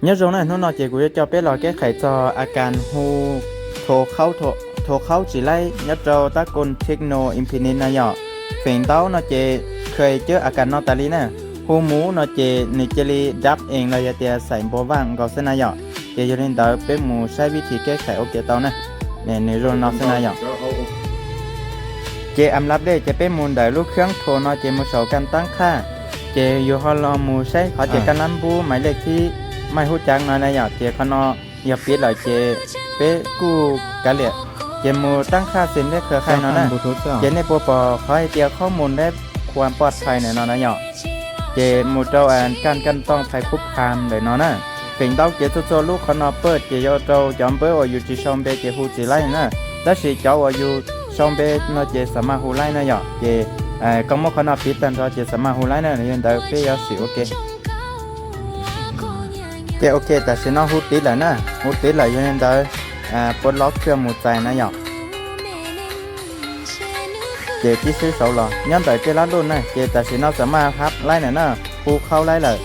Nyob zoo na, hnub no ces kuv yuav coj peb los keb qhais txog a kas hu thos khaub tsis laib nyob rau tab koj Tecno Infinix na yom. Feem ntau no ces kha cawb a kas no tas li na, hu mus no ces nws cia li dab ees los yog tias xaim npau vaj nkaus xwb na yom. Ces yog li ntawd peb mus saib vib thib keb qhais ua ke tau na. Nws zoo no xwb na yom. Ces am lab dej ces peb mus ntawm lub kheeb thos no ces mus saum kas tab qhaj, ces yus ho los mus saib qhov tias kas lab npub mais lej thib maij hub cav no na yom. Ces qhov no yog piv lawm ces peb kuj kav liam. Ces mus tab qhaj xim lej khawv qhaj no na, ces nej puas pom qhov hais tias qhob mus dab khuam poj thais ntawm no na yom. Ces mus rau kas kas tooj phais khub pham ntawm no na. Feem ntau ces txhua txhua lub qhov no paj ces yuav rau cov npawb uas yus tsis sau npe ces hu tsis laib na. Tab sis cov uas yus sau npe no ces xam maj hu laib na yom. Ces koj muab qhov no piv tag nrho ces xam maj hu laib na, yog li ntawd peb yuav sim ua ke. Ces ok, tam sim no hu tiv lawm na, hu tiv lawm yog li ntawd puab lob khwj mus txais na yom. Ces tib sib saud los nyob ntawm tej lab luj na, ces tam sim no xam maj hab laib na na, hu khaub laib lawm.